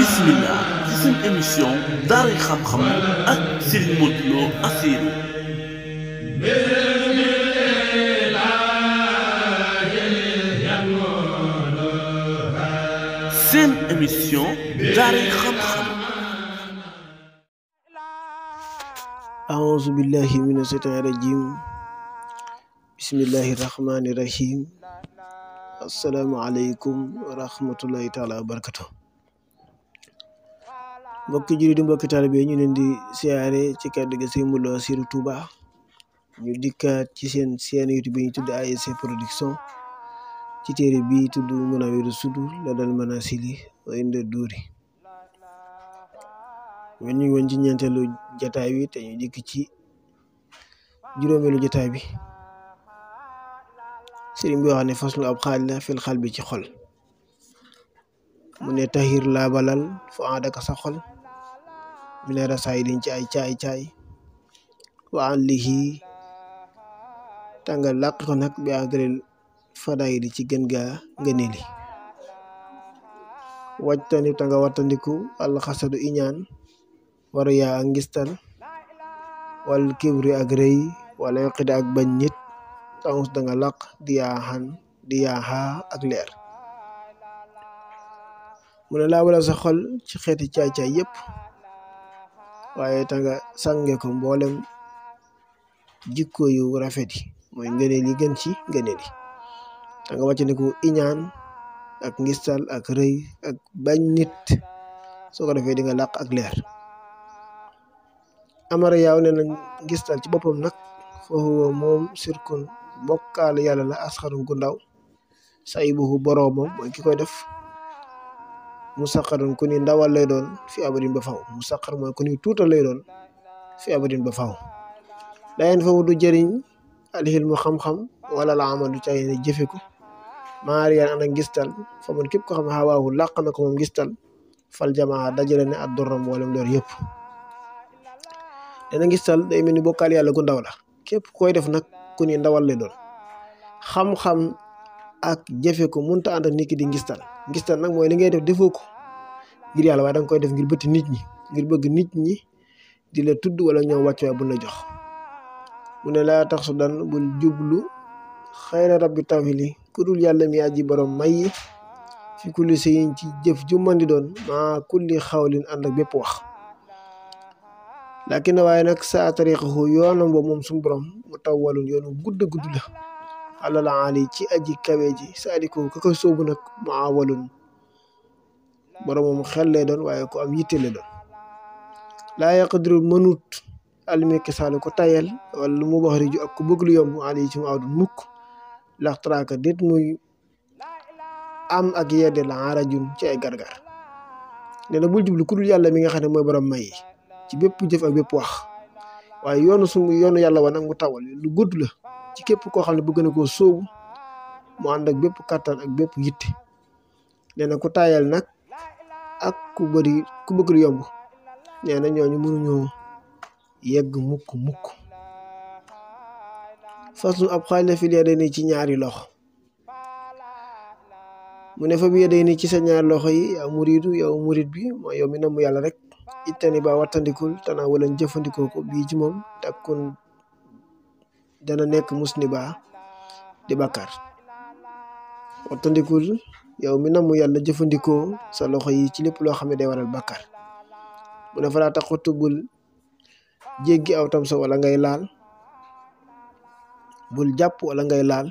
bismillah ci seen émission daaray xam-xam ak Serigne Modou Lo Assirou seen émission daaray xam-xam. a'uuzu billahi mina shaytaani rajiim bismillahi rahmaani rahiim assalaamu aleykum wa rahmatullahi taala wa barakatuh. mbokki jullit di mbokki taalibe ñu leen di siyaare ci kàddu gi Serigne Modou Lo Assirou Touba ñu dikkaat ci seen YouTube bi ñu tudd ASC Production ci téere bi tudd Munawwirus Sudur ladal manasili wa inda duuri. ñu ngi woon ci ñeenteelu jataay bi te ñu dikk ci juróomeelu jataay bi. sëriñ bi wax ne faslu ab xaaj la fil xal bi ci xol. mu ne tahir laabalal fu àndaka sa xol mi ne rasaay diñ ci ay caay-caay wa an lihi tànga làq ko nag bi adrel fadaay di ci gën gaa ngëneeli wajtani tànga wattandiku alxasadu iñaan waru yaa ak ngistal wal kibri ak rëy wala yoqide ak bañ nit taxus danga làq di yaaxaa ak leer. mu ne laabala sa xol ci xeeti caay-caay yépp waaye tanga sànge ko mboolem jikko yu rafet yi mooy ngëneel yi gën ci ngëneel yi. tanga wàccandiku iñaan ak ngistal ak rëy ak bañ nit soo ko defee di nga làq ak leer. amara yaaw ne na ngistal ci boppam nag foofu moom sirkun bokkaale yàlla la asxarun gu ndaw say buhu boroomam mooy ki koy def musaqarun ku ni ndawal lay doon fi abadin ba faw musaqar mooy ku ni tuutal lay doon fi abadin ba faw. layeen foofu du jëriñ alxilmu xam-xam wala la amal du cay ne jëfe ko maariyaan ànd ak ngistal fa mun képp ko xam ne xawaahu làq na ko moom ngistal fal jamaa dajale ne ak doram wala lor yëpp. dana ngistal day mel ni bokkaal yàlla gu ndaw la képp koy def nag ku ni ndawal lay doon. xam-xam ak jëfe ko mënta ànd ak nit ki di ngistal nag mooy li ngay def defoo ko ngir yàlla waaye danga koy def ngir bëtti nit ñi ngir bëgg nit ñi di la tudd wala ñoom wàccuwaay bu la jox. mu ne laa tax su dan bul jublu xayra rabbi tawili ku dul yàlla mi aji borom may fi kulli sëyin ci jëf ju mën di doon maa kulli xawlin ànd ak bépp wax. lakin waaye nag sa tariqahu yoonam boobu moom suñu borom mu tawwalun yoonu gudd la alal ali ci aji kawe ji saadiko ka koy soobu nag mu awalun borom moom xel lay doon waaye ko am yitte lay doon. laa yaqdiru mënut almi kisaalu ko tayel wala lu mu wax riju ak ku bëgg lu yomb ali ci mu awdun mukk lax traka dit muy am ak yedde la arajun ci ay gargar. nee na bul jublu ku dul yàlla mi nga xam ne mooy borom may ci bépp jëf ak bépp wax waaye yoonu yàlla wa nag mu tawal lu gudd la ci képp koo xam ne bëgg na koo sóobu mu ànd ak bépp kattan ak bépp yitte. nee na ku tayal nag ak ku bëgg lu yomb nee na ñooñu mënuñoo yegg mukk faslu ab xaaj la fi lee day ni ci ñaari loxo. mu ne fa bi day ni ci sa ñaari loxo yi yow muridu yow murid bi mooy yow mi namm yàlla rek ittani ba wattandikul tana wala jëfandikoo ko bii ci moom takkun dana nekk musniba di bàkkaar. wattandikul yow mi namm yàlla jëfandikoo sa loxo yi ci lépp loo xam ne day waral bàkkaar. mu ne fa laa taxutu bul jéggi aw tam sa wala ngay laal bul jàpp wala ngay laal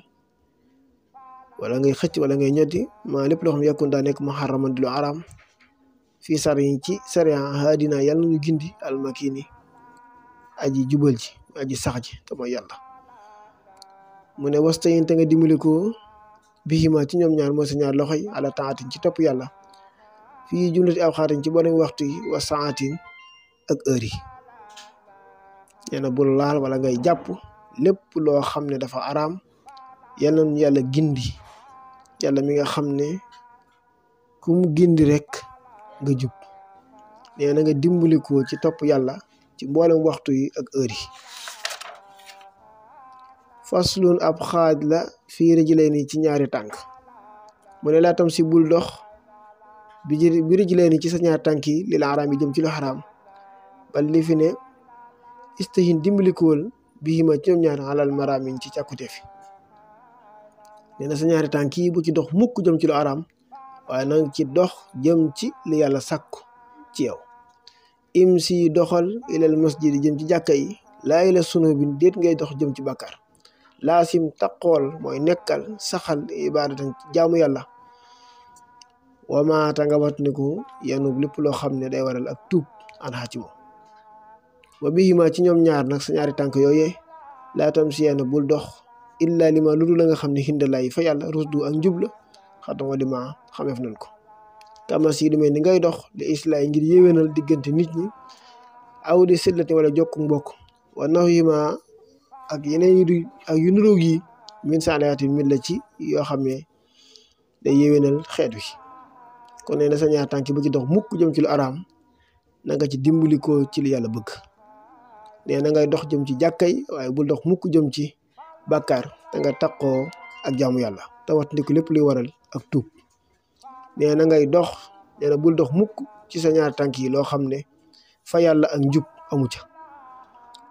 wala ngay xëcc wala ngay ñoddi maa lépp loo xam ne yàkkun daa nekk muharraman di lu araam fii sar yi ci sariya haadina yàlla nañu gindi almakini aji jubal ji aji sax ji te mooy yàlla. mu ne wastayin te nga dimbali ko bihima ci ñoom ñaar mooy sa ñaar loxo yi ala taatin ci topp yàlla fii jumlati aw xaatin ci boolem waxtu yi wa saatin ak heure yi. nee na bul laal wala ngay jàpp lépp loo xam ne dafa araam yàlla nañu yàlla gindi yàlla mi nga xam ne ku mu gindi rek nga jub. nee na nga dimbali ko ci topp yàlla ci mboolem waxtu yi ak heure yi. faslun ab xaaj la fii rijlayni ci ñaari tànk mu ne laa tam si bul dox bi rijlayni ci sa ñaari tànk yi lil araam yi jëm ci lu xaraam bal li fi ne istahin dimbalikool bihima ci ñoom ñaar alal maraamin ci càkkute fi nee na sa ñaari tànk yi bu ci dox mukk jëm ci lu araam waaye nanga ci dox jëm ci li yàlla sàkku ci yow im si doxal ilal masjidi jëm ci jàkka yi laa ila sunu bi déet ngay dox jëm ci bàkkaar laasim taqool mooy nekkal saxal ibadatan jaamu yàlla wamaata nga watniku yanub lépp loo xam ne day waral ak tuub an xaa ci moom wa bihima ci ñoom ñaar nag sa ñaari tànk yooyee laa tam si yenn bul dox illa lima lu dul la nga xam ne xindalaay fa yàlla rusdu ak njub la xatama di ma xameef nañ ko kama si lu mel ni ngay dox li islaay ngir yéwénal diggante nit ñi aw di séddlati wala jokk mbokk wa nax yi ma ak yeneen ak yu niroog yi min saalihatin min la ci yoo xam ne day yéwénal xeet wi kon nee na sa ñaar tànk bu ci dox mukk jëm ci lu araam na nga ci dimbali ko ci li yàlla bëgg nee na ngay dox jëm ci jàkkay waaye bul dox mukk jëm ci bàkkaar te nga taqoo ak jaamu yàlla te wat ndiku lépp luy waral ak tuub nee na ngay dox nee na bul dox mukk ci sa ñaar tànk yi loo xam ne fa yàlla ak njub amu ca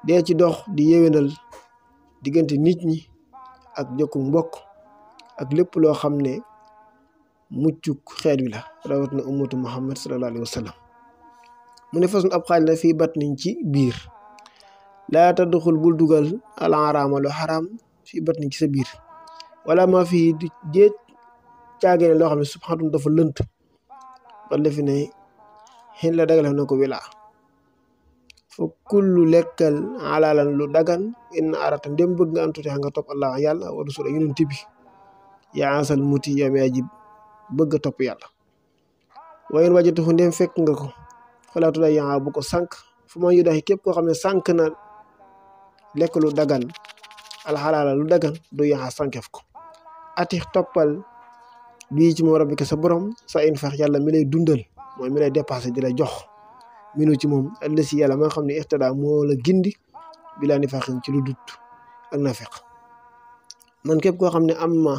dee ci dox di yéwénal diggante nit ñi ak jokku mbokk ak lépp loo xam ne muccuk xeet wi la rawat na ummatu muhammad sallallahu alayhi wa sallam mu ne façon ab xaaj la fii bat niñ ci biir laa tadduxul bul dugal al araama lu xaraam fii bat niñ ci sa biir wala ma fii di jéej caagee ne loo xam ne subhanahu dafa lënt ba defi ne xin la dagal na ko wilaa fa kullu lekkal alalan lu dagan in arata ndem bëgg nga am tuuti nga topp allah yàlla wa rasul yonent bi yaa asal muti yow mi aji bëgg a topp yàlla wayen wajatuxu ndem fekk nga ko xalaatu day yaa bu ko sànq fu ma yu daxi képp koo xam ne sànq na lekk lu dagan alxalaala lu dagan du yaa sànkeef ko atix toppal bii ci moom rabbika sa borom sa in fax yàlla mi lay dundal mooy mi lay dépassé di la jox minu ci moom allasi yàlla ma nga xam ne ixtada moo la gindi bilaa ni faxin ci lu dut ak nafiq man képp koo xam ne am ma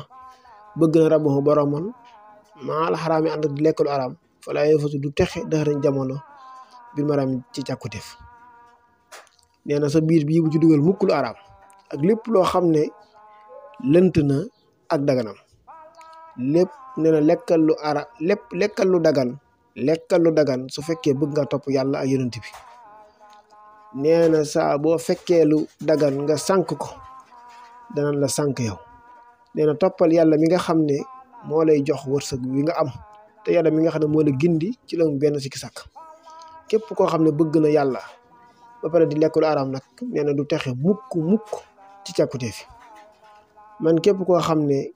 bëgg na rabbahu boromam maa alxaraam yi ànd di lekk lu araam falaa yafatu du texe dëxërañ jamono bir maraam ci càkkuteef nee na sa biir bii bu ci dugal mukk lu araam ak lépp loo xam ne lënt na ak daganam lépp nee na lekkal lu ara lépp lekkal lu dagan su fekkee bëgg nga topp yàlla ak yonent bi nee na saa boo fekkee lu dagan nga sànk ko danañ la sànk yow nee na toppal yàlla mi nga xam ne moo lay jox wërsëg wi nga am te yàlla mi nga xam ne moo la gindi ci la benn sikki sàkk képp koo xam ne bëgg na yàlla ba pare di lekk lu araam nag nee na du texe mukk ci càkkutee fi man képp koo xam ne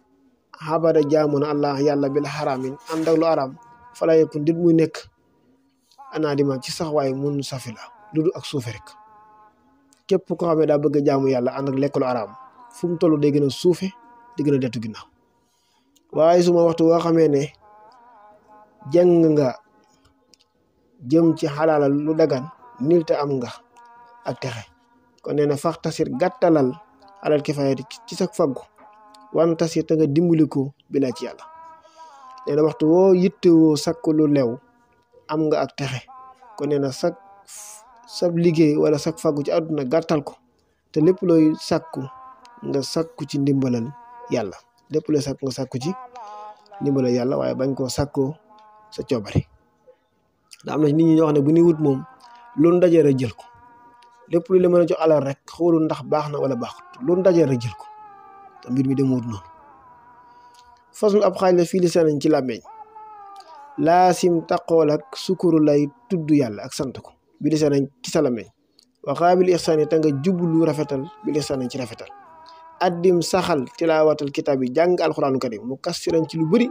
xabada jaamu na allah yàlla bil xaraamin ànd ak lu araam fala yëkkun dit muy nekk anaadima ci sax waaye mun safi la lu du ak suufe rek képp koo xam ne daa bëgg a jaamu yàlla ànd ak lekk lu araam fu mu toll day gën a suufe di gën a dettu ginnaaw waaye suma waxtu woo xamee ne jàng nga jëm ci xalaalal lu dagan nil te am nga ak texe kon nee na fax tasir gàttalal alal kifaayati ci sa faggu wan tasir te nga dimbali ko bilaa ci yàlla nee na waxtu woo yittewoo sakku lu lew am nga ak texe kon nee na sab liggéey wala sak faggu ci àdduna gàttal ko te lépp looy sakku nga sakku ci ndimbalal yàlla lépp looy sakku nga sakku ci ndimbalal yàlla waaye bañ koo sakkoo sa coobari da am na nit ñi ñoo xam ne bu ñuy wut moom loolu dajee rek jël ko lépp lu la mën a jox alal rek xoolul ndax baax na wala baaxut loolu dajee rek jël ko te mbir mi demewut noonu façon ab xaaj la fii li sanañ ci làmmeñ laasim taqool ak sukuru lay tudd yàlla ak sant ko bi li sanañ ci sa làmmeñ waxaabil ihsaani te nga jublu rafetal bi li sanañ ci rafetal addim saxal tilaawatal kitaab yi jàng alxuraanu karim mu kassiran ci lu bëri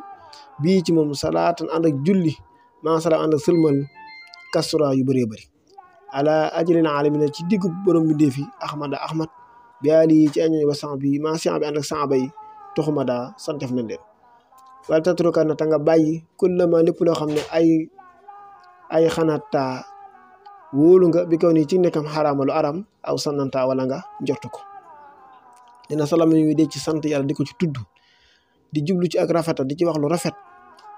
bii ci moom salaatan ànd ak julli maa salaam ànd ak sëlmal kasura yu bëree bëri ala ajrin alamina ci diggu borom bi ndeefi ahmad bi ali ci añoñ wa san bi maa san bi ànd ak saaba yi tuxumada santef nañ leen wala tatruka na ta nga bàyyi kullama lépp loo xam ne ay xanaata wóolu nga bi kaw nii ci nekkam xaraama lu aram aw sannanta wala nga njortu ko dina salam yu dee ci sant yàlla di ko ci tudd di jublu ci ak rafetal di ci wax lu rafet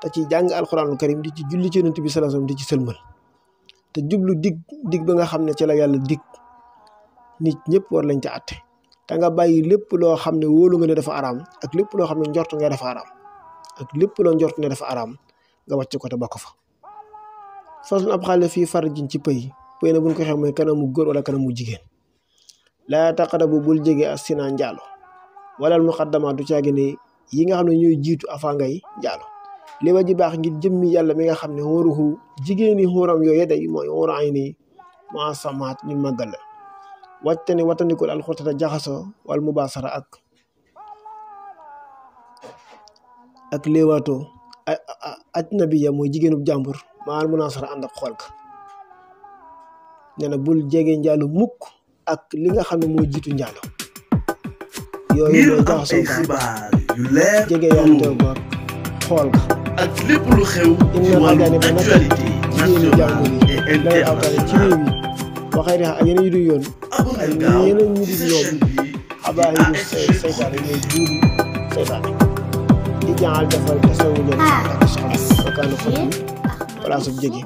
te ci jàng alxuraanul karim di ci julli ci yonent bi sallallahu alayhi wasallam di ci sëlmal te jublu dig ba nga xam ne ci la yàlla dig nit ñëpp war lañ ca àtte te nga bàyyi lépp loo xam ne wóolu nga ne dafa araam ak lépp loo xam ne njort nga dafa araam ak lépp loo njort ne dafa araam nga wàcc ko te ba ko fa façon ab xale fii farjin ci pëy na buñ ko xew mooy kanamu góor wala kanamu jigéen laa taqrabu bul jege as sina njaalo walal muqaddamaat du caagi ne yi nga xam ne ñooy jiitu avant ngay njaalo li ma ji baax ngir jëmmi yàlla mi nga xam ne xóoruhu jigéeni xóoram yooyu day mooy xóoru ay ni ma samaat ñu màggal la wàcte ni watandikul alxurtata jaxaso wal mubaasara ak léewaatoo ajnabiya mooy jigéenub jàmbur maal munaasara ànd ak xool ka nee na bul jege njaalo mukk ak li nga xam ne moo jiitu njaalo yooyu mooy jaxasoo xibaar yu leer jege yantew ba xool ka ak lépp lu xew ci wàllu actualité nationale et internationale ci réew yi waxee ne ak yeneen yu dul yoon ak yeneen ñu dul ñoom xabaar yi seytaane ñooy buuri seytaane di jaxal defal tasawu leen ak soxla wakaana fot bi place bu jege